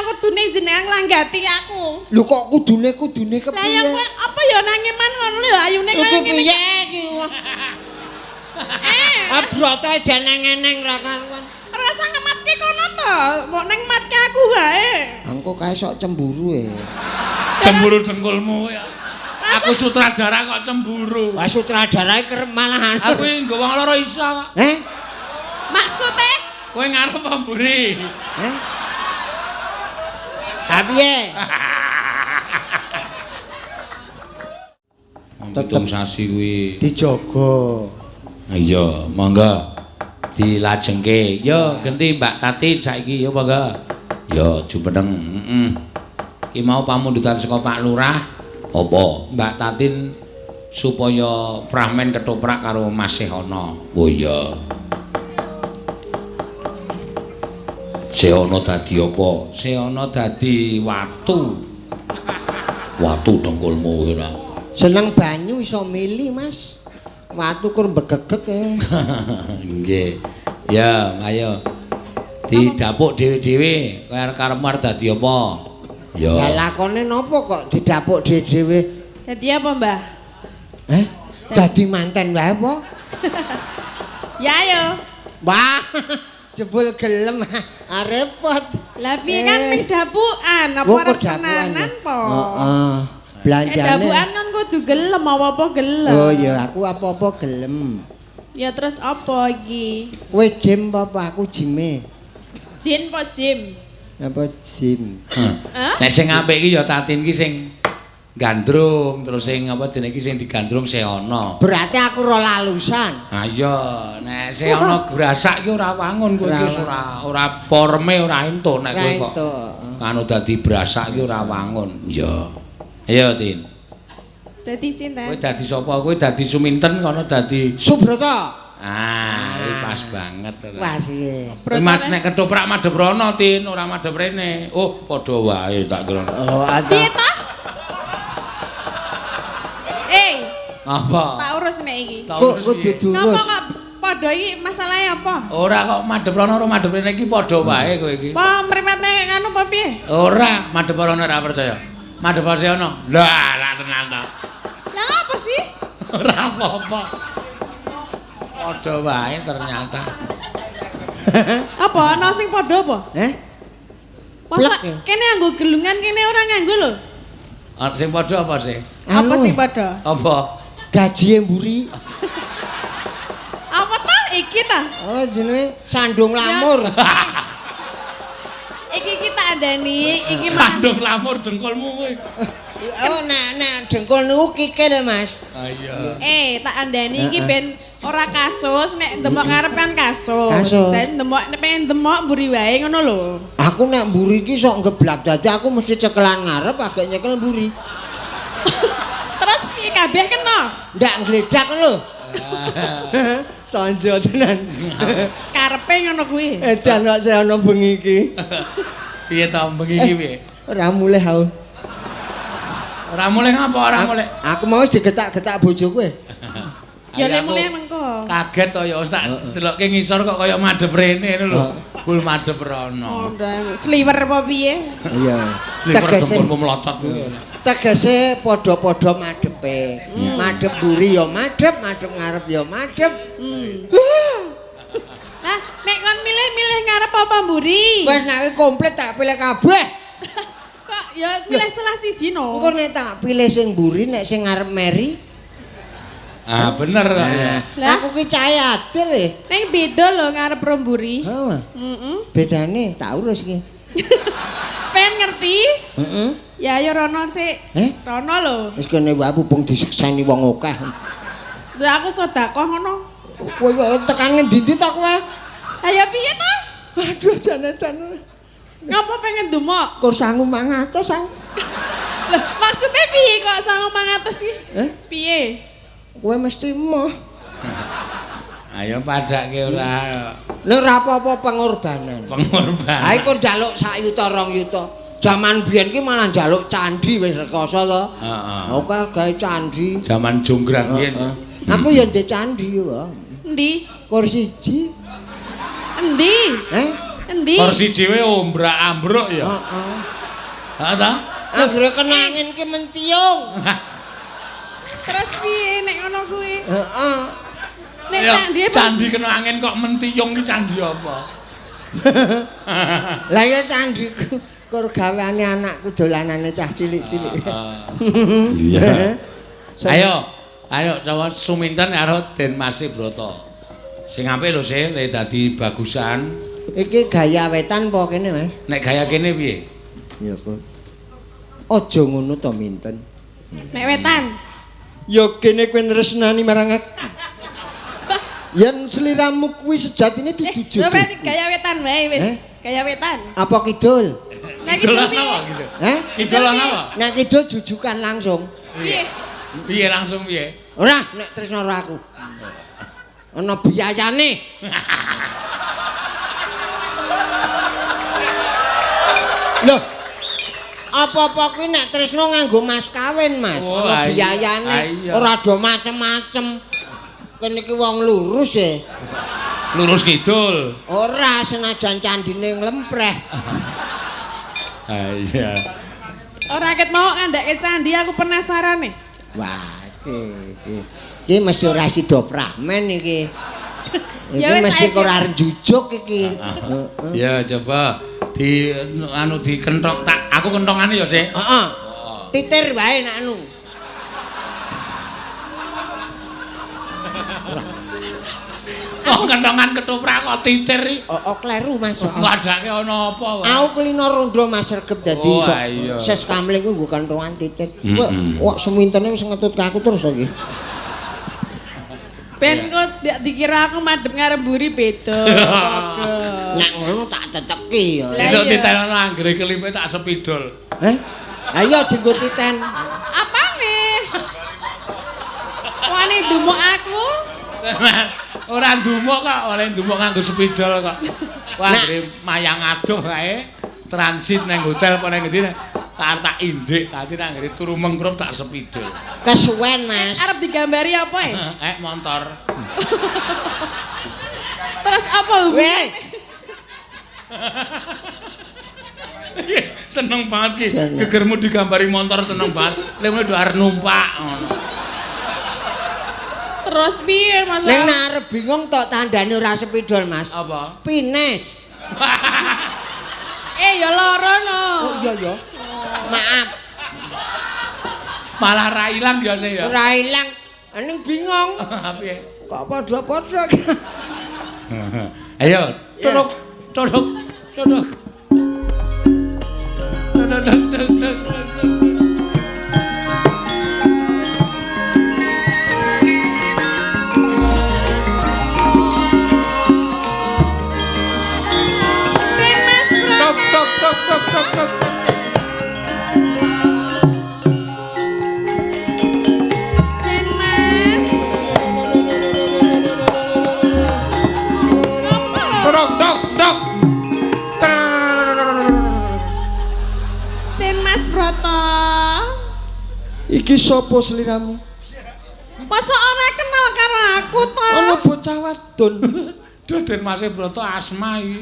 kudune jenengan nglanggati aku. Lho kok kudune kepiye? Lah ya kowe apa ya nang eman ngono lho ayune kaya ngene. Iku piye iki? Abrote jeneng-eneng ra karuan. Rasa ngematke kono to, mbok neng matke aku wae. Engko kae sok cemburu e. Cemburu dengkulmu ya. Aku sutradara kok cemburu. Wah sutradara kerep malahan. Aku iki nggo wong loro iso kok. Heh? Maksude? Kowe ngarep apa mburi? Heh? Ha piye? Tetep sasi kuwi dijaga. Iya, monggo dilajengke. Yo genti Mbak Tatin saiki yo monggo. Yo jumeneng. Heeh. Iki mau pamundutan saka Pak Lurah. Apa? Mbak Tatin supaya pramen ketoprak karo Mas Sehono. Oh iya. Sehono dadi apa? Sehono dadi watu. Watu dengkulmu ora. Seneng banyu iso mili, Mas. Watu kur mbegegeg e. Nggih. Ya, ayo. Didapuk dhewe-dhewe, kaya karepmu arep dadi apa? Ya. Lah lakone napa kok didapuk dhewe-dhewe? Dadi apa, Mbah? Heh? Dadi manten wae apa? Ya ayo. Wah, jebul gelem. Ah repot. Lah piye kan ming dapukan, apa arep tenanan po? Heeh. Belanjane. Dapukan kan kudu gelem apa-apa gelem. Oh iya, aku apa-apa gelem. Ya terus apa iki? Kowe jim apa aku jime? Jin apa jim? Apa jim? Hah? Nek sing apik iki ya Tatin iki sing gandrung, terus sing apa jenenge iki sing digandrung Sehono. Berarti aku ora lalusan. Ha iya, nek Sehono grasak iki ora wangun kowe iki ora forme ora entuk nek kowe kok. Kanu dadi brasak iki ora wangun. Iya. Ayo Tin. Dadi sinten? Kowe dadi sapa? Kowe dadi Suminten kono dadi Subrata. Ah, iki pas banget. Pas iki. Nek ketoprak madhep rono Tin, ora madhep rene. Oh, padha wae tak kira. Oh, piye ta? Eh. Apa? Tak urus nek iki. Kok kudu diurus. Napa kok padha iki masalahe apa? Ora kok madhep rono ora madhep rene iki padha wae kowe iki. Apa mripate nganu apa piye? Ora, madhep rono ora percaya. Madhep Sehono. Lah, ra tenan ta. Lah apa sih? Ora apa-apa. Padha wae ternyata. Apa ana sing padha apa? Heh? Masa kene nganggo gelungan kene ora nganggo lho. Sing padha apa sih? Apa sing padha? Apa? Gaji mburi. Apa ta iki ta? Oh jenenge sandung lamur. Iki kita andani iki sandung lamur dengkulmu kowe. Oh nek dengkul niku kikil, Mas. Ah iya. Tak andani iki ben ora kasus nek demok ngarep kan kasus. Ben demok nek pengen demok mburi wae ngono lho. Aku nek mburi iki sok ngeblak dadi aku mesti cekelan ngarep agak nyekel mburi. Terus piye kabeh kena? Ndak ngledak lho. Tonjo tenan. Karepe ngono kuwi. Edan kok saya ana bengi iki. Piye to bengi iki piye? Ora mulih aku. Ora mulih ngapa ora mulih? Aku mau wis digetak-getak bojoku e. Ya lek mulih mengko. Kaget to ya tak delokke ngisor kok kaya madhep rene ngono lho. Bul madhep rono. Sliwer apa piye? Iya. Sliwer dengkulmu melocot kuwi. Tegese padha-padha madhepe. Madhep mburi ya madhep, madhep ngarep ya madhep. Lah nek kon milih-milih ngarep apa mburi? Wis nek komplit tak pilih kabeh. Kok ya pilih salah siji no. Engko nek tak pilih sing mburi nek sing ngarep meri. Ah bener kok. Nah, aku ki cah adil e. Ning beda lho ngarep ro mburi. Heeh. Heeh. Bedane tak urus iki. Pengen ngerti? Heeh. Ya ayo rono sik. Rono lho. Wis kene wae pupung disekseni wong akeh. Lah aku sedekah ngono. Kowe kok tekan ngendi-endi ta kowe? Lah ya piye ta? Aduh jane-jane. Ngapa pengen ndumok? Kur sangu 500 aku. Lah maksudnya piye kok sangu 500 iki? Piye? Kowe mesti emoh. Ayo padake ora. Nek ora apa-apa pengorbanan. Pengorbanan. Ha iku njaluk 1 yuta 2 yuta. Jaman biyen ki malah njaluk candi wis rekoso to. Heeh. Oke gawe candi. Jaman jonggrang biyen. Aku ya ndek candi yo. Endi? Kur siji. Endi? Heh? Endi? Kursi dhewe ombrak-ambruk ya. Heeh. Ha ta? Anggere kena angin ki mentiung. Terus piye nek ngono kuwi? Heeh. Nek candi candi kena angin kok mentiung ki candi apa? Lah ya candiku kur gaweane anakku dolanane cah cilik-cilik. Iya. Ayo, ayo coba suminten karo Den Mas Broto. Sing apik lho se, le dadi bagusan. Iki gaya wetan apa kene, Mas? Nek gaya kene piye? Ya kok. Aja ngono to minten. Nek wetan. Ya kene kowe nresnani marang aku. Yen sliramu kuwi sejatine dudu jodoh. Lho berarti gaya wetan wae wis. Gaya wetan. Apa kidul? Nek kidul piye? Heh? Kidul apa? Nek kidul jujukan langsung. Piye? Piye langsung piye? Ora, nek tresno karo aku. Ana biayane. Loh. Apa-apa kuwi nek tresno nganggo mas kawin, Mas. Ana biayane, ora do macem-macem. Kene iki wong lurus e. Lurus kidul. Ora, senajan candine nglempreh. Ha iya. Ora ket mau ngandhake candi aku penasaran e. Wah, iki. Iki mesti ora sida pramen iki. Iki mesti ora njujuk iki. Ya coba di anu dikenthok tak aku kenthongane ya sih. Heeh. Titir wae nek anu. Kok kenthongan ketoprak kok titir iki. Oh, kleru Mas. Wadake ana apa wae. Aku kulino rondo Mas Regep dadi iso. Ses kamling kuwi nggo kenthongan titir. Kok semintene wis ngetut ke aku terus iki. Ben kok dikira aku madhep ngarep mburi beda. Nek ngono tak teteki ya. Iso titenono anggere kelipe tak sepidol. Heh? Ayo dienggo titen. Apane? Wani ndumuk aku? Ora ndumuk kok, oleh ndumuk nganggo sepidol kok. Wah, anggere mayang adoh kae transit nang hotel apa nang ngendi tak indik tadi nang anggere turu mengkrup tak sepidol. Kesuwen, Mas. Arep digambari apa e? Motor. Terus apa hubungannya? Seneng banget ki. Gegermu digambari motor seneng banget. Lha ngono arep numpak ngono. Terus piye Mas? Ning nek arep bingung tok tandane ora sepidol, Mas. Apa? Pines. Ya lara no. Oh iya ya. Maaf. Malah ra ilang ya sih ya. Ora ilang. Ning bingung. Piye? Kok padha-padha. Ayo, tolok, tolok, tolok. Tok tok tok tok. Iki sapa sliramu? Masa ora kenal karo aku to? Ana bocah wadon. Duh, Den Mas Broto asma iki.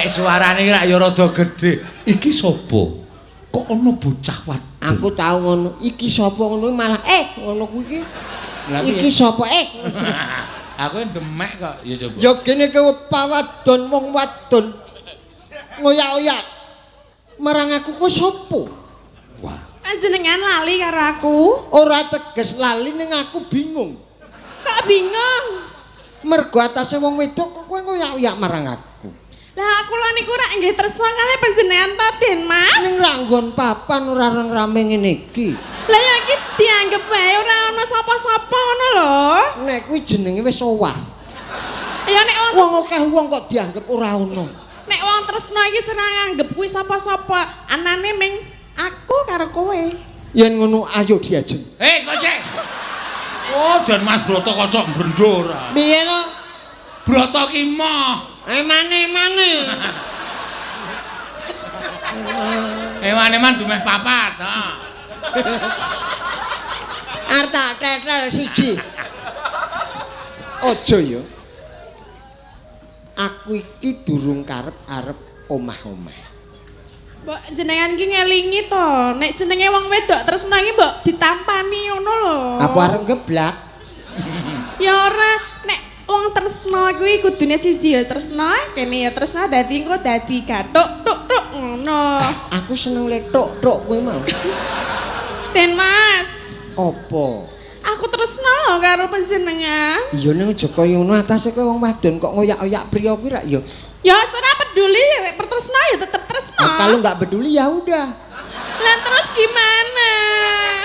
Suarane iki rak ya rada gedhe. Iki sapa? Kok ana bocah wadon? Aku tau ngono. Iki sapa ngono malah ngono kuwi iki. Iki sapa Aku demek kok. Ya coba. Ya kene kowe pawadon wong wadon. Ngoyak-oyak. Marang aku kowe sapa? Wah. Panjenengan lali karo aku? Ora teges lali ning aku bingung. Kok bingung? Mergo atase wong wedok kok kowe ngoyak-oyak marang aku. Lah aku lho niku rak nggih tresna kalih panjenengan to, Den Mas. Ning rak nggon papan ora rame ngene iki. Lah ya iki dianggep wae ora ana sapa-sapa ngono lho. Nek kuwi jenenge wis owah. Ya nek wong akeh wong kok dianggep ora ana. Nek wong tresna iki ora nganggep kuwi sapa-sapa, anane ming aku karo kowe. Yen ngono ayo diajeng. Kok sik. Oh, Den Mas Broto kocok mbrendo ora. Piye to? Broto ki moh. Emane-emane. Eman-eman dumeh papat, ha. Arep tak tetel siji. Aja ya. Aku iki durung karep arep omah-omah. Mbok jenengan iki ngelingi to, nek jenenge wong wedok tresno iki mbok ditampani ngono lho. Apa arep geblak? Ya ora, nek wong tresno kuwi kudune siji ya tresno, kene ya tresno dadi engko dadi gathuk tuk tuk ngono. Aku seneng le tuk tuk kuwi mau. Den Mas. Apa? Aku tresno lho karo panjenengan. Iya ning aja kaya ngono atase kowe wong wadon kok ngoyak-oyak priya kuwi rak ya. Ya ora peduli, pertresno ya tetep tresno. Nah, kalau enggak peduli ya udah. Lah terus gimana?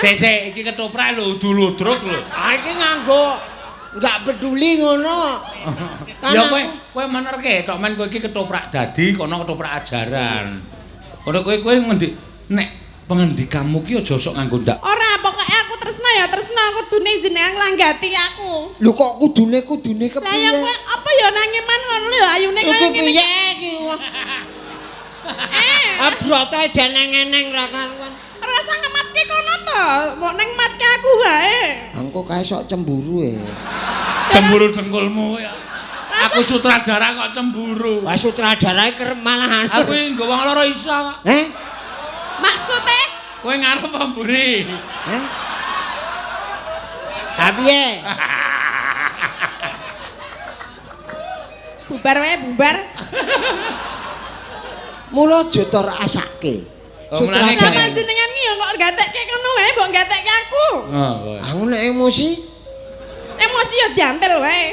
Sik sik iki ketoprak lho udul-udruk lho. Ah iki nganggo enggak peduli ngono. Kan ya kowe menerke tok men kowe iki ketoprak dadi kono ketoprak ajaran. Kono kowe ngendi nek pengendikamu ki aja sok nganggo ndak. Ora, pokoke aku tresno ya tresno kudune jenengan nglanggati aku. Lho kok kudune kepiye? Lah ya kowe apa ya nangeman ngono lho ayune kaya ngene. Iku piye iki? Abrote deneng-eneng ra karuan. Ora usah ngematke kono to, mbok neng matke aku wae. Engko kae sok cemburu e. Cemburu dengkulmu ya. Aku sutradara kok cemburu. Wah sutradara kerep malahan. Aku nggo wong loro iso kok. Heh? Maksude? Kowe ngarep apa mburi? Heh? Ha piye? Bubar wae, bubar. Mula aja tor asake. Sutradara panjenengan ki ya kok gatekke ngono wae, mbok gatekke aku. Heeh. Aku nek emosi, emosi ya diantel wae.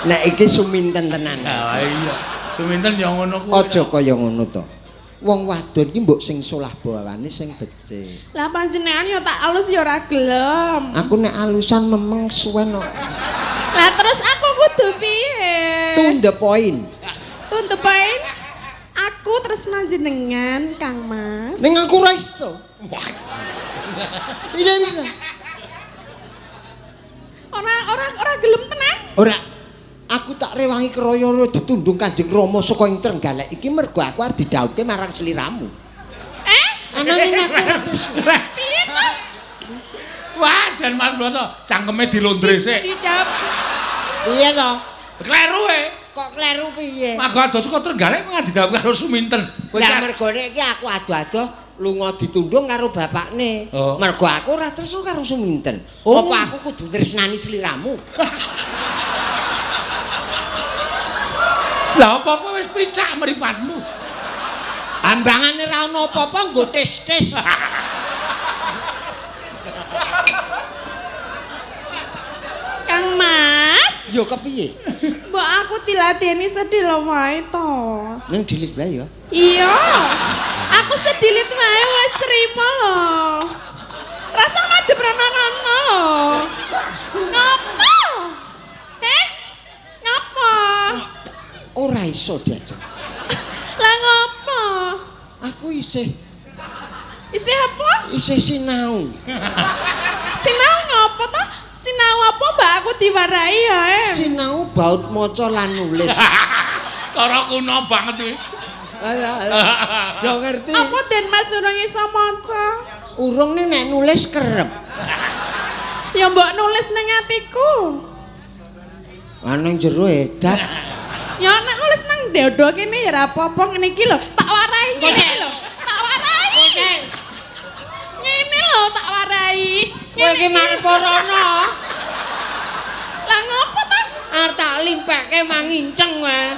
Nek iki Suminten tenan. Ha iya. Suminten ya ngono kuwi. Aja kaya ngono to. Wong wadon ki mbok sing solah bawane sing becik. Lah panjenengan ya tak alus ya ora gelem. Aku nek alusan memeng suwen kok. Lah terus aku kudu piye? To the point. To the point. Aku tresno jenengan, Kang Mas. Ning aku ora iso. Tidak bisa. Ora gelem tenan. Ora. Aku tak rewangi kroyo ditundung Kanjeng Rama saka ing Trenggalek iki mergo aku arep didhawuhke marang sliramu. Eh? Ananging aku ora tresno. Piye to? Wah, Den Mas Broto, cangkeme dilondre sik. Didhawuh. Piye to? Kleru e. Kok kleru piye? Mago adoh saka Trenggalek kok didhawuhke karo Suminten. Lah mergone iki aku adoh-adoh lunga ditundung karo bapakne. Oh. Mergo aku ora tresno karo Suminten. Oh. Apa aku kudu tresnani sliramu? Lah apa kowe wis picak mripatmu? Ambangane ra ono apa-apa nggo tis-tis. Kang Mas, yo kepiye? Mbok aku diladeni sedih wae to. Ning dilit wae ya. Iya. Aku sedilit wae wis trimo lho. Rasa madhep rono-rono lho. Ngopo? Heh? Ngopo? Ora iso diajeng. Lah ngopo? Aku isih. Isih apa? Isih sinau. Sinau ngopo to? Sinau apa mbak aku diwarai ya? Sinau baut maca lan nulis. Cara kuno banget kuwi. Alah, alah. Do ngerti. Apa Den Mas urung iso maca? Urung ning nek nulis kerep. Ya mbok nulis ning atiku. Ah ning jero edan. Ya nek nulis nang dodo kene ya ora apa-apa ngene iki lho, tak warai ngene lho. Tak warai. Ngene lho tak warai. Kowe iki marep rono. Lah ngopo ta? Arep tak limpekke manginceng wae.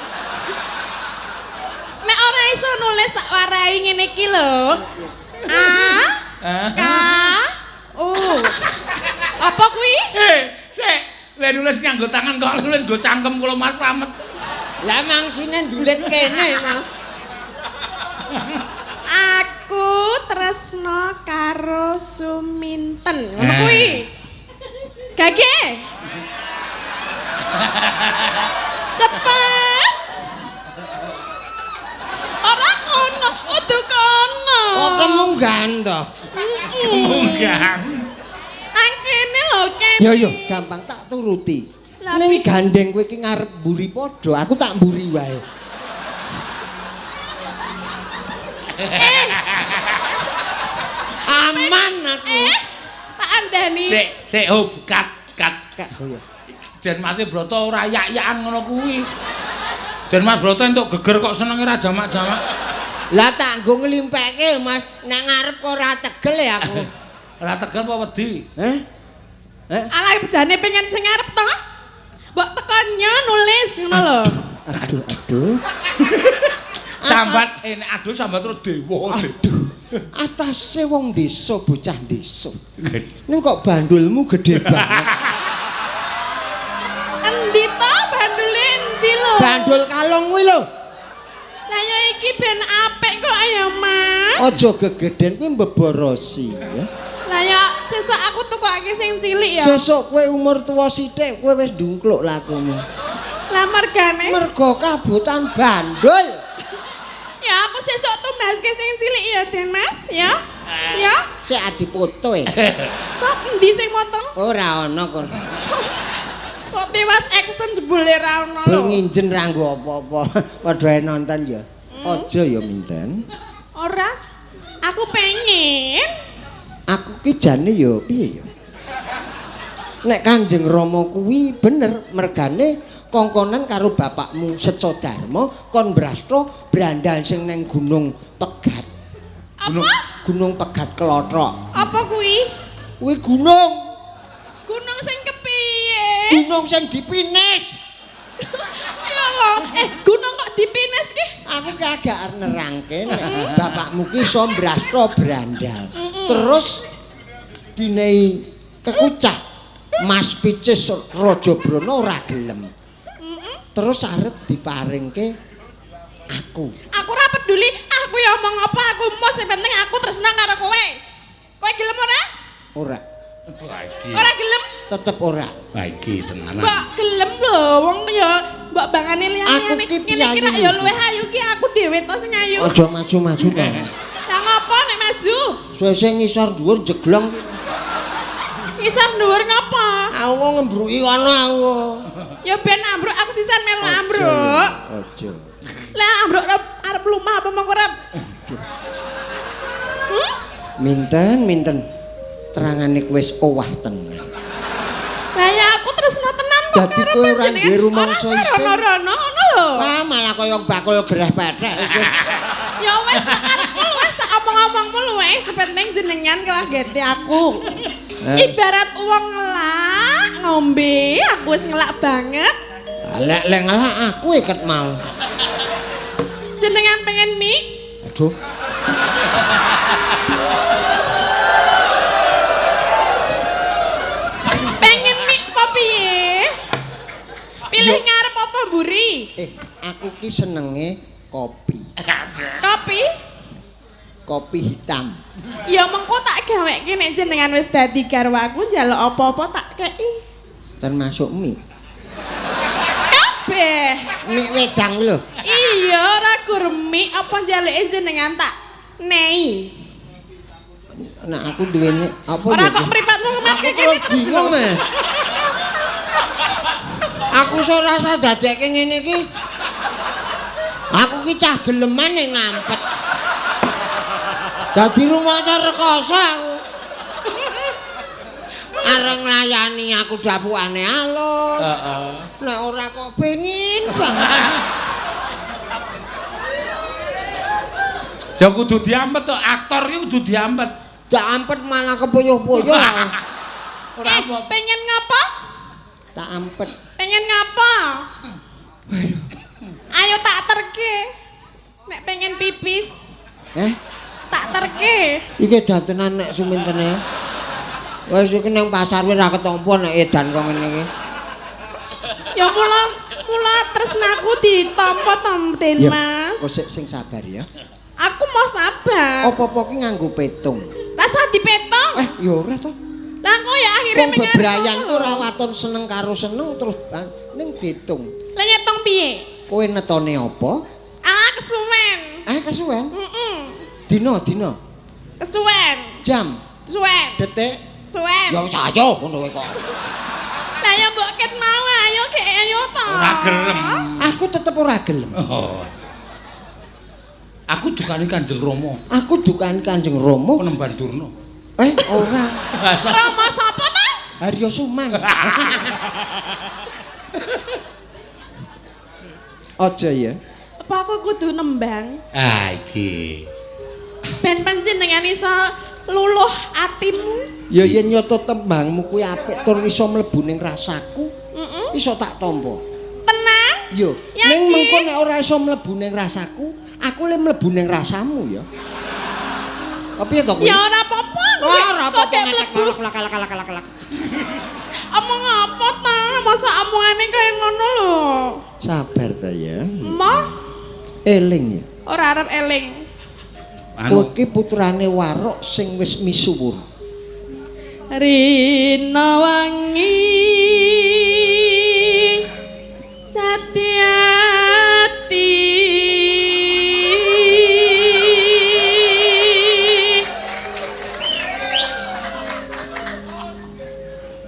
Nek ora iso nulis tak warai ngene iki lho. A K U. Apa kuwi? Sik, lek nulis nganggo tangan kok nulis nggo cangkem kula Mas Slamet. Lah mangsine ndulit kene mau. Aku tresno karo Suminten. Ngono kuwi. Gage. Cepet. Ora kono, udu kono. Oh kemunggahan to. Kemunggahan. Nang kene lho kene. Ya ya, gampang tak turuti. Ning gandeng kowe iki ngarep mburi padha, aku tak mburi wae. Aman aku. Tak andani. Sik, sik, oh kat, kat. Kat, oh iya. Den Mas Broto ora yak-yakan ngono kuwi. Den Mas Broto entuk geger kok senenge ra jamak-jamak. Lah tak nggo nglimpekke Mas, nek ngarep kok ora tegel ya aku. Ora tegel apa wedi? Heh? Heh? Alah bejane pengen sing ngarep to. Mbok tekonnya nulis ngono lho. Aduh, aduh. Sambat enek aduh sambat terus dewa. Aduh. Atase wong desa, bocah desa. Ning kok bandulmu gede banget. Endi to bandule endi lho? Bandul kalung kuwi lho. Lah ya iki ben apik kok ya, Mas. Aja gegeden kuwi mbeborosi ya. Lah ya sesuk aku tukokake sing cilik ya. Sesuk kowe umur tuwa sithik kowe wis ndungkluk lakumu. Lah mergane? Mergo kabotan bandul. Ya aku sesuk tumbaske sing cilik ya, Den Mas, ya. Ya. Sik adipoto e. Sok endi sing motong? Ora ana kok. Kok tiwas action jebule ra ono lho. Nginjen ra nggo apa-apa. Padha nonton ya. Aja ya minten. Ora. Aku pengen. Aku ki jane ya piye ya? Nek Kanjeng Rama kuwi bener mergane kongkonan karo bapakmu Seco Darma kon brastha brandal sing neng Gunung Pegat. Apa? Gunung Pegat Klothok. Apa kuwi? Kuwi gunung. Gunung sing kepiye? Gunung sing dipinis. Ya Allah, gunung kok dipinis ki? Aku ki agak arep nerangke nek bapakmu ki iso mbrastha brandal. Terus dinehi kekucah Mas Picis Raja Brana ora gelem. Terus arep diparingke aku. Aku ora peduli, aku ya omong apa aku mau sing penting aku tresna karo kowe. Kowe gelem ora? Ora. Ora gelem? Tetep ora. Wah iki tenanan. Mbok gelem lho, wong ya mbok bangane liyane. Ngene iki rak ya luwih ayu ki aku dhewe to sing ayu. Aja maju-maju to. Lah ngopo nek maju? Suwe-suwe ngisor dhuwur jeglong. Ngisor dhuwur ngopo? Aku ngembruki kono aku. Ya ben ambruk aku sisan melu ambruk. Aja. Lah ambruk arep lumah apa mongko arep? Minten, minten. Terangane kowe wis owah tenan. Lah ya aku tresna tenan kok. Dadi kowe ora duwe rumangsa isin. Rono-rono ngono lho. Wah, malah kaya bakul gereh pethek. Ya wis karepmu luwih sak omong-omongmu luwih sepenting jenengan kelagete aku. Ibarat wong ngelak ngombe, aku wis ngelak banget. Lek lek ngelak aku iket mau. Jenengan pengen mie? Aduh. Pengen mie apa piye? Pilih ngarep apa mburi? Aku ki senenge kopi. Kopi? Kopi hitam. Ya mengko tak gaweke nek jenengan wis dadi garwaku njaluk apa-apa tak kei. Termasuk mie. Kabeh. Mie wedang lho. Iya, ora gur mie apa njaluke jenengan tak nei. Nek aku duwene apa ya? Ora kok mripatmu ngematke kene terus bingung. Aku ora rasa dadekke ngene iki. Aku ki cah geleman nek ngampet. Dadi rumangsa rekoso aku. Areng nglayani aku dapukane alus. Heeh. Nek ora kok pengin banget. Ya kudu diampet to, aktor iki kudu diampet. Diampet malah kepuyuh-puyuh. Ora apa. Pengen ngapa? Tak ampet. Pengen ngapa? Waduh. Ayo tak terke. Nek pengen pipis. Tak terke. Iki edan nek sumintene. Wis iki nang pasar wis ra ketampa nek edan kok ngene iki. Ya mula tresnaku ditampa to, Den Mas. Kok sik sing sabar ya. Aku mau sabar. Apa-apa ki nganggo petung. Rasa dipetung? Ya ora to. Lah kok ya akhire wong bebrayan ora waton seneng karo seneng terus ning ditung. Lah ngitung piye? Kowe netone apa? Ah, kesuwen. Ah, kesuwen? Heeh. Dina, dina. Kesuwen. Jam. Kesuwen. Detik. Kesuwen. Ya wis ayo ngono kowe kok. Lah ya mbok ket mau ayo kek ayo to. Ora gelem. Aku tetep ora gelem. Oh. Aku dukani Kanjeng Rama. Aku dukani Kanjeng Rama. Penemban Durna. Ora. Rama sapa ta? Haryo Suman. Aja ya. Apa aku kudu nembang? Ah iki. Ben panjenengan iso luluh atimu. Ya yen nyata tembangmu kuwi apik tur iso mlebu ning rasaku. Iso tak tampa. Tenang? Yo. Ning mengko nek ora iso mlebu ning rasaku, aku le mlebu ning rasamu ya. Apa piye to kuwi? Ya ora apa-apa. Ora apa-apa ngetek. Omong apa ta? Masa omongane kaya ngono lho. Sabar ta ya. Moh. Eling ya. Ora arep eling. Kowe iki putrane Warok sing wis misuwur. Rina wangi dadi ati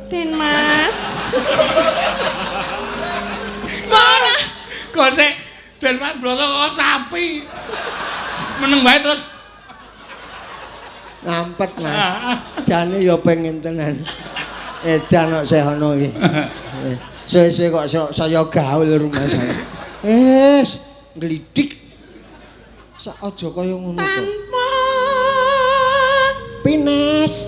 Den Mas. Ora kok sik Den Mas bloto kok sapi. Meneng wae terus ngampet Mas. Jane ya pengen tenan. Edan kok sih ono iki. Suwe-suwe kok saya gaul rumah saya. Wis nglidik. Sak aja kaya ngono to. Tanpa pines.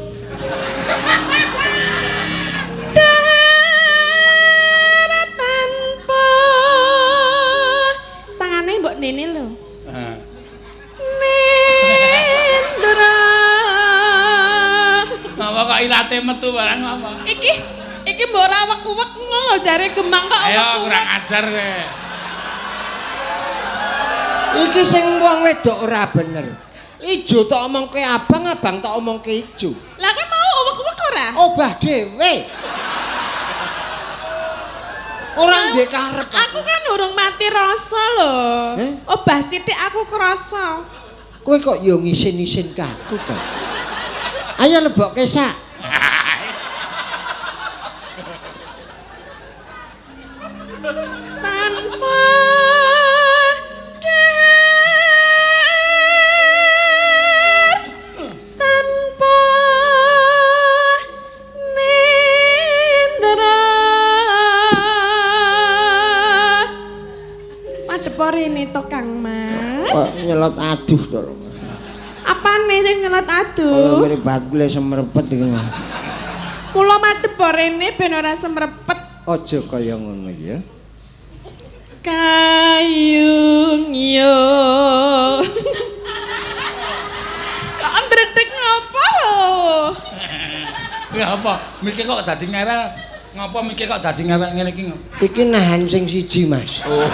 Darat tanpa tangane mbok nene lho. Nendra. Apa kok ilate metu barang apa? Iki iki mbok ora wek-wek ngono lho jare Gemang kok wek-wek. Ayo kurang ajar kowe. Iki sing wong wedok ora bener. Ijo tak omongke abang, abang tak omongke ijo. Lah kowe mau wek-wek ora? Obah dhewe. Ora ndek karep. Aku kan urung mati rasa lho. Obah sithik aku krasa. Kowe kok ya ngisin-isin kaku to. Ayo lebokke sak. Tanpa dar, tanpa nindra. Madhep rene to Kang Mas. Kok nyelot aduh to. Apane sing nyelot aduh? Kaya mripatku le semrepet iki. Kula madhep rene ben ora semrepet. Aja kaya ngono ya. Kayung yo. Kok ndredeg ngopo lho? Ya apa? Mikir kok dadi ngewel. Ngopo mikir kok dadi ngewel ngene iki? Iki nahan sing siji, Mas. Oh.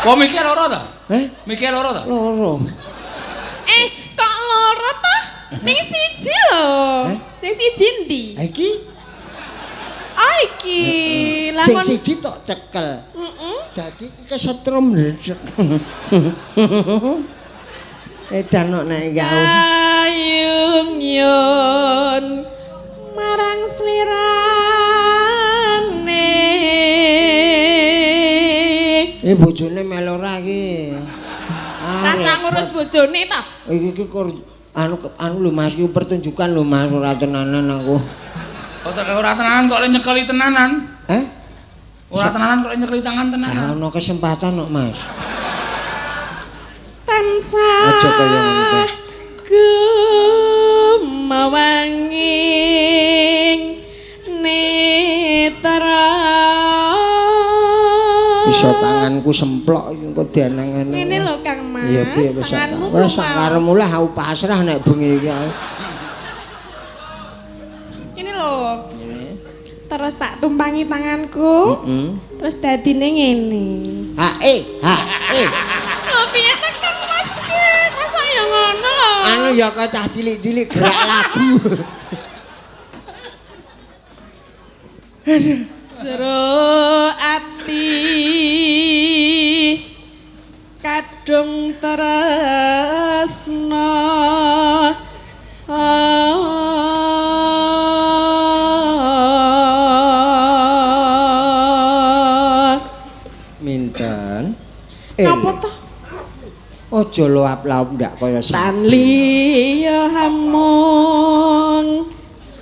Kok mikir loro ta? Heh? Mikir loro ta? Loro. Kok loro ta? Ning siji lho. Sing siji endi? Ha iki. Ah iki. Lah sing siji tok cekel. Heeh. Dadi iki kesetrum lecek. Edan kok nek iki aku. Ayung yun marang slirane. Bojone melu ora iki. Rasa ngurus bojone ta? Iki iki anu anu lho Mas, iki pertunjukan lho Mas, ora tenanan aku. Kok ora tenanan kok le nyekeli tenanan? Eh? Ora tenanan kok le nyekeli tangan tenanan. Lah ono kesempatan kok Mas. Tansah aja kaya ngono ta. Gumawanging netra. Iso tanganku semplok iki engko dianeng-aneng. Ngene lho Kang Mas. Iya piye wis wis sakaremu lah aku pasrah nek bengi iki aku. Ini lho. Terus tak tumpangi tanganku. Terus dadine ngene. H E H E. Lho piye ta Kang Mas ki? Masa ya ngono lho. Anu ya kok cah cilik-cilik gerak lagu. Aduh. Jero ati kadung tresna. Minten. Napa to? Aja luap-luap ndak kaya tan liya hamung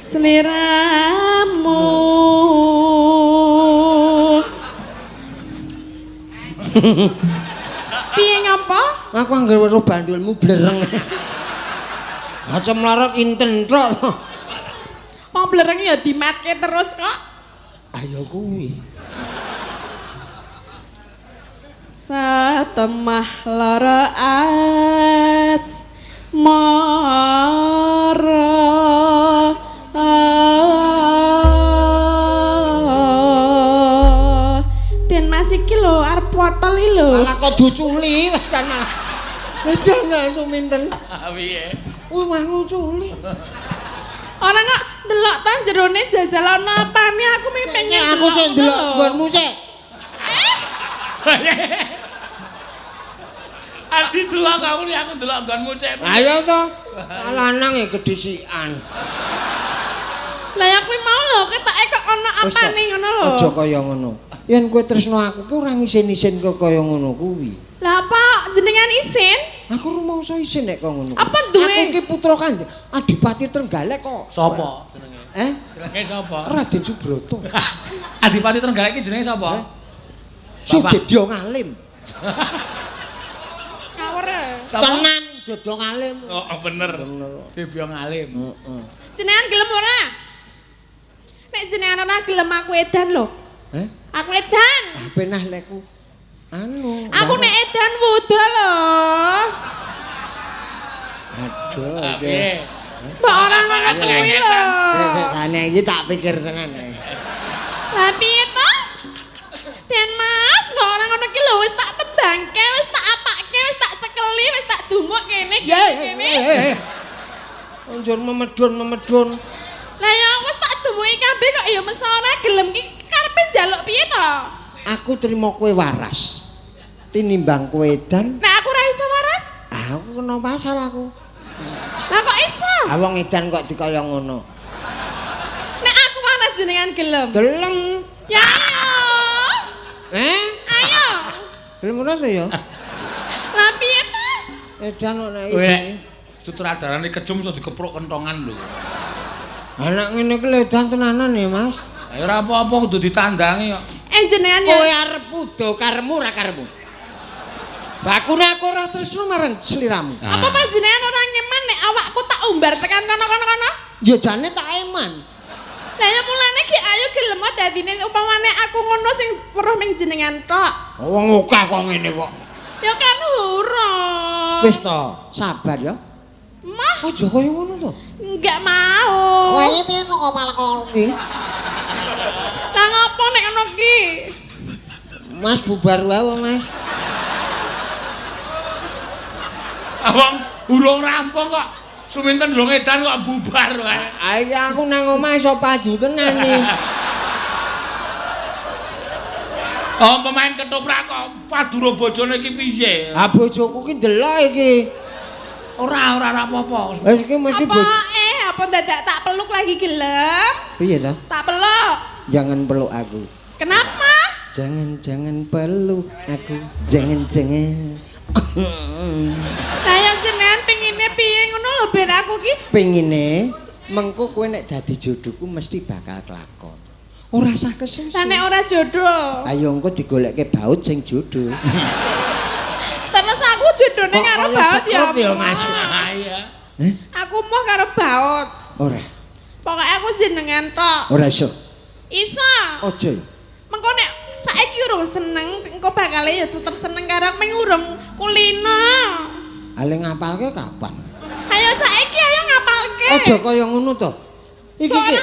Sliramu. Piye ngapa? Aku anggere weruh bandulmu blereng. Aja mlorot inten tok. Wong blereng ya dimatke terus kok. Ayo kuwi. Satemah lara asmara. Den Mas iki lho arep potol iki lho. Malah kok diuculi jan malah. Jangan suminten. Piye? Wih, mah nguculi. Ora kok ndelok ta jerone jajal ana apane aku mung pengen. Aku sing ndelok nggonmu sik. Adi delok aku nek aku ndelok nggonmu sik. Ayo to. Lanang e kedhisikan. Lah ya kuwi mau lho ketoke kok ana apane ngono lho. Aja kaya ngono. Yen kowe tresno aku ki ora ngisin-isin kok kaya ngono kuwi. Lah apa jenengan isin? Aku rumangsa isin nek kok ngono. Apa duwe? Aku ki putra Kanjeng Adipati Trenggalek kok. Sapa jenenge? Eh? Jenenge sapa? Raden Subroto. Adipati Trenggalek ki jenenge sapa? Sudedya Ngalim. Ngawur. Tenan Dodyo Ngalim. Oh, bener. Dodyo Ngalim. Heeh. Jenengan gelem ora? Nek jenengan ora gelem aku edan lho. Eh? Aku edan. Ah penah lekku. Anu. Aku nek edan wuda lho. Aduh. Mbok ora ngono kuwi lho. Nek iki tak pikir tenan. Lah piye to? Den Mas, mbok ora ngono ki lho wis tak tembangke, wis tak apake, wis tak cekeli, wis tak dumuk kene kene. Anjur memedun-memedun. Lah ya wis tak dumuki kabeh kok ya mesa ora gelem ki karepe njaluk piye to? Aku trimo kowe waras. Tinimbang kowe edan. Nek aku ora iso waras. Aku kena pasal aku. Lah kok iso? Ah wong edan kok dikaya ngono. Nek aku waras jenengan gelem. Gelem. Ya ayo. Eh? Ayo. Gelem ora to ya? Lah piye to? Edan kok nek iki. Sutradarane kejum iso dikepruk kentongan lho. Anak ngene iki edan tenanan ya, Mas. Ya ora apa-apa kudu ditandangi kok. Jenengan ya. Kowe arep udo karemu ora karemu? Bakune aku ora tresno marang sliramu. Apa panjenengan ora ngeman nek awakku tak umbar tekan kono-kono-kono? Ya jane tak eman. Lah ya mulane ki ayo gelem dadine upamane aku ngono sing weruh ming jenengan tok. Wong akeh kok ngene kok. Ya kan urung. Wis to, sabar ya. Mah. Aja kaya ngono to. Enggak mau. Kowe piye kok malah ngono ki? Lah ngopo nek ngono ki? Mas bubar wae Mas. Wong urung rampung kok. Suminten durung edan kok bubar wae. Ha iki aku nang omah iso paju tenan iki. Oh, pemain ketoprak kok padura bojone iki piye? Ha bojoku ki ndelok iki. Ora apa-apa. Wis iki mesti apa apa dadak tak peluk lagi gelem? Piye ta? Tak peluk. Jangan peluk aku. Kenapa? Jangan-jangan peluk aku. Jangan-jangan. Lah yang jenengan pengine piye ngono lho ben aku ki? Pengine mengko kowe nek dadi jodohku mesti bakal kelakon. Ora usah kesusu. Lah nek ora jodoh. Ayo engko digolekke baut sing jodoh. Terus aku jodone karo baut ya. Ya Mas. Iya. Aku moh karo baut. Ora. Pokoke aku jenengan tok. Ora iso. Iso. Aja. Mengko nek saiki urung seneng, engko bakale ya tetep seneng karo aku ming urung kulino. Ale ngapalke kapan? Ayo saiki ayo ngapalke. Aja kaya ngono to. Iki ki.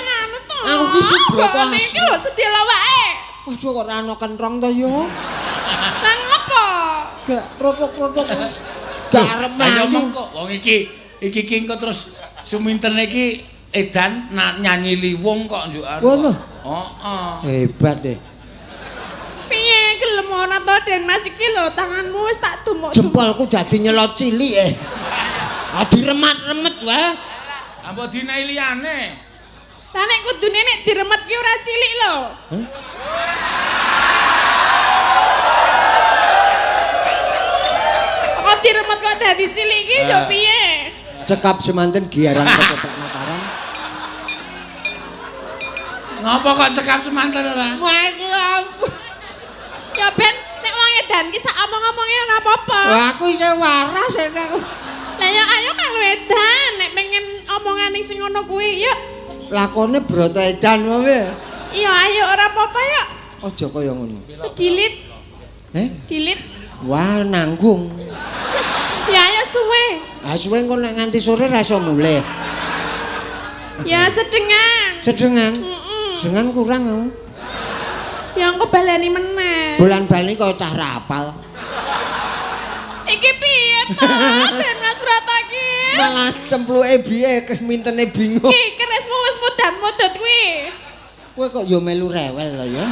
Aku ki Subroto. Iki lho sedih lawake. Waduh kok ora ana kentrong to yo. Lah ngopo? Gak rotok-rotok. Gak arep mlayu kok. Wong iki iki ki engko terus Suminten iki edan nyanyi liwung kok njukan. Ngono. Heeh. Hebat e. Piye gelem ora to Den Mas iki lho tanganmu wis tak dumuk. Jempolku dadi nyelot cilik e. Ah diremat-remet wae. Ah mbok dinehi liyane. Lah nek kudune nek diremet ki ora cilik lho. Hah? Kok diremet kok dadi cilik iki yo piye? Cekap semanten giaran ketoprak Mataram. Ngopo kok cekap semanten ora? Wah iki apa? Ya ben nek wong edan ki sak omong-omonge ora apa-apa. Wah aku isih waras aku. Lah ya ayo melu edan nek pengen omongane sing ngono kuwi yuk. Lakone broto edan wae. Iya ayo ora apa-apa yuk. Aja kaya ngono. Sedilit. Eh? Dilit. Wah nanggung. Ya ayo suwe. Ah suwe engko nek nganti sore ra iso mulih. Ya sedengan. Sedengan? Heeh. Sedengan kurang aku. Ya engko baleni meneh. Bolan-bali kok cah rapal. Iki piye to? Den Mas Brata iki. Malah cempluke biye mintene bingung. Iki kerismu wis mudat-mudut kuwi. Kowe kok ya melu rewel to ya.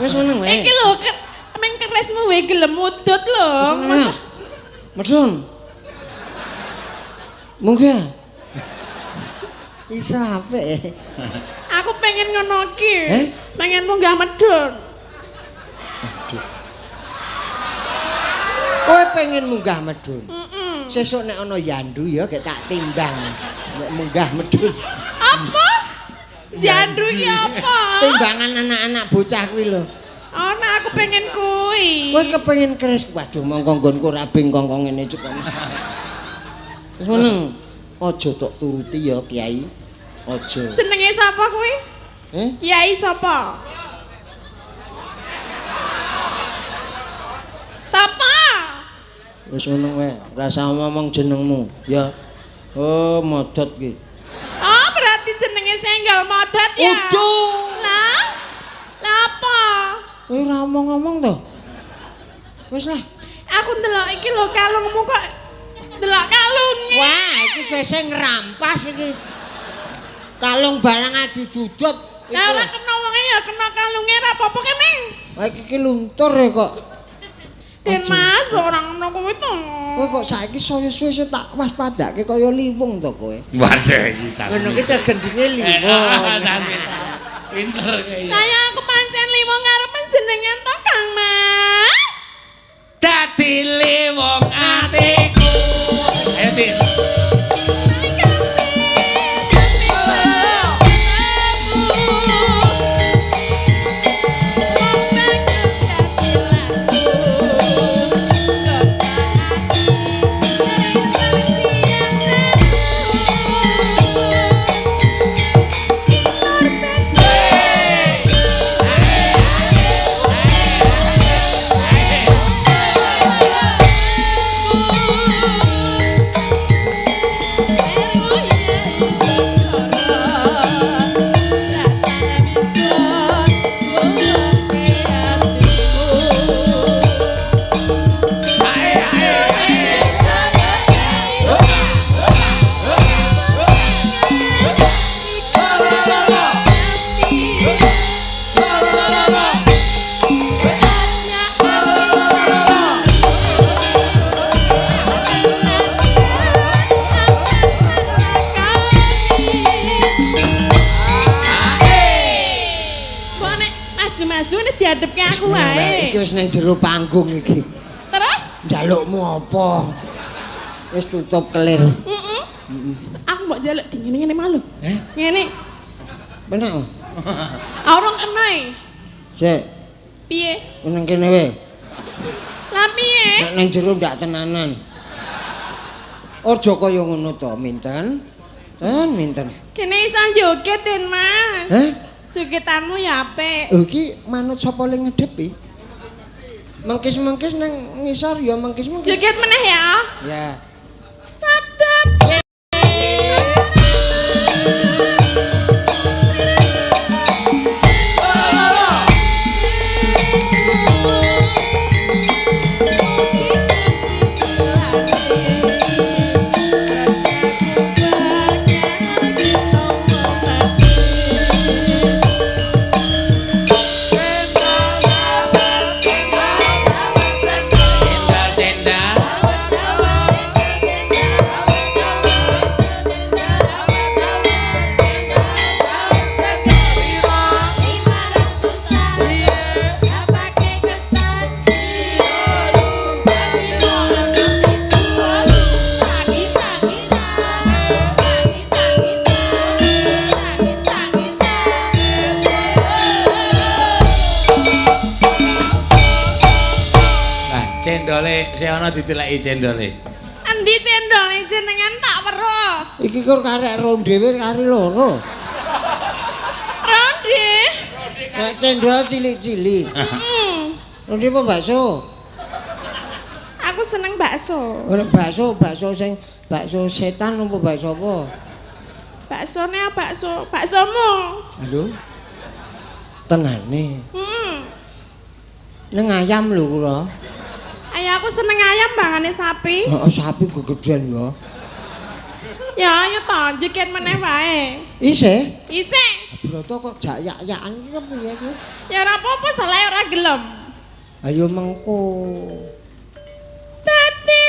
Wis meneng wae. Iki lho meng kerismu wae gelem mudut lho. Medun. Mungkin. Iso apik. Aku pengen ngono iki. Eh? Pengen munggah medun. Aduh. Kowe pengen munggah medun? Heeh. Sesuk nek ana yandu ya gek tak timbang nek munggah medun. Apa? Yandu iki apa? Timbangan anak-anak bocah kuwi lho. Ana aku pengen kuwi. Kowe kepengin keris. Waduh mongko nggonku ra bengkong ngene cuk. Wis meneng. Aja tok turuti ya Kiai. Aja. Jenenge sapa kuwi? Eh? Kiai sapa? Sapa? Wis meneng wae, rasa ngomong jenengmu ya. Oh, modot ki. Oh, berarti jenenge Senggol Modot ya. Uduh. Lah. Lah apa? Kowe ora omong-omong to? Wis lah. Aku ndelok iki lho kalungmu kok ndelok kalunge. Wah, iki seseh ngrampas iki. Kalung barang adi jujut. Lah ora kena wonge ya kena kalunge ora apa-apa kene. Wah iki ki luntur ya kok. Den Mas, mbok ora ngono kuwi to. Kowe kok saiki saya suwe tak waspadake kaya liwung to kowe. Waduh iki sasmi. Ngono ki gendinge liwung. Sasmi. Pinter kowe. Lah ya aku pancen liwung karo panjenengan to Kang Mas. Dadi liwung atiku. Ayo Tin. Diadepke aku wae. Iki wis nang jero panggung iki. Terus njalukmu apa? Wis tutup kelir. Heeh. Aku mbok njaluk di ngene-ngene malu. Heh? Ngene. Penak. Ora kena e. Sik. Piye? Nang kene wae. Lah piye? Nek nang jero ndak tenanan. Aja kaya ngono to, minten. Ten, minten. Kene iso joget, Den Mas. Heh? Jogetanmu ya apik. Lho iki manut sapa le ngedhepi? Mengkis-mengkis nang ngisor ya mengkis-mengkis. Joget meneh ya. Ya. Sabda Cendal, cendal. Cendole sing ana diteleki cendole. Endi cendole jenengan tak weruh. Iki kok karek ronde wae kari loro. Ronde. Nek cendol cilik-cilik. Heeh. Ronde apa bakso? Aku seneng bakso. Ora bakso, bakso sing bakso setan apa bakso apa? Baksone bakso, baksomu. Aduh. Tenane. Heeh. Neng ayam lho kula. Ayo aku seneng ayam bangane sapi. Heeh, sapi gegedean ya. Ya ayo to, jeken meneh wae. Isih? Isih. Broto kok jak-yak-yakan iki kepiye iki? Ya ora apa-apa, salah ora gelem. Ayo mengko. Dadi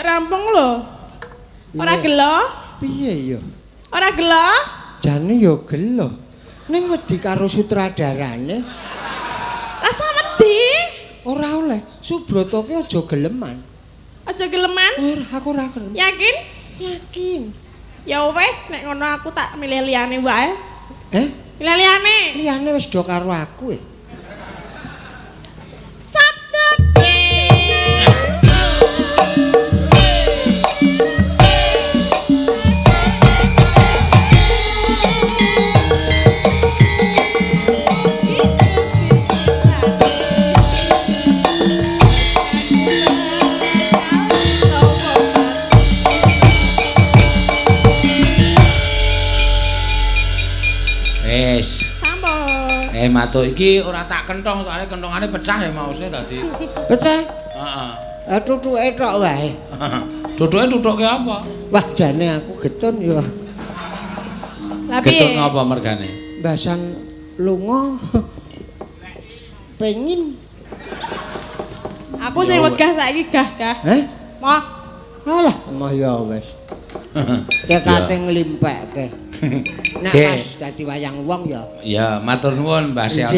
rampung lho. Ora gelo? Piye ya? Ora gelo? Jane ya gelo. Ning wedi karo sutradarane. Rasa wedi? Ora oleh. Subroto ki aja geleman. Aja geleman? Ora, aku ora gelem. Yakin? Yakin. Ya wis, nek ngono aku tak milih liyane wae. Eh? Milih liyane. Liyane wis do karo aku e. Matuk iki ora tak kentong soalnya kentongane pecah ya mausnya tadi. Pecah? Heeh. Tutuke tok wae. Tutuke tutuke apa? Wah, jane aku getun ya. Lah piye? Getun apa mergane? Basan lunga pengin. Aku sing wegah saiki gah-gah. Heh? Moh. Alah, moh ya wis. Tekate nglimpekke. Nek pas dadi wayang wong ya. Ya, matur nuwun Mbah Seno.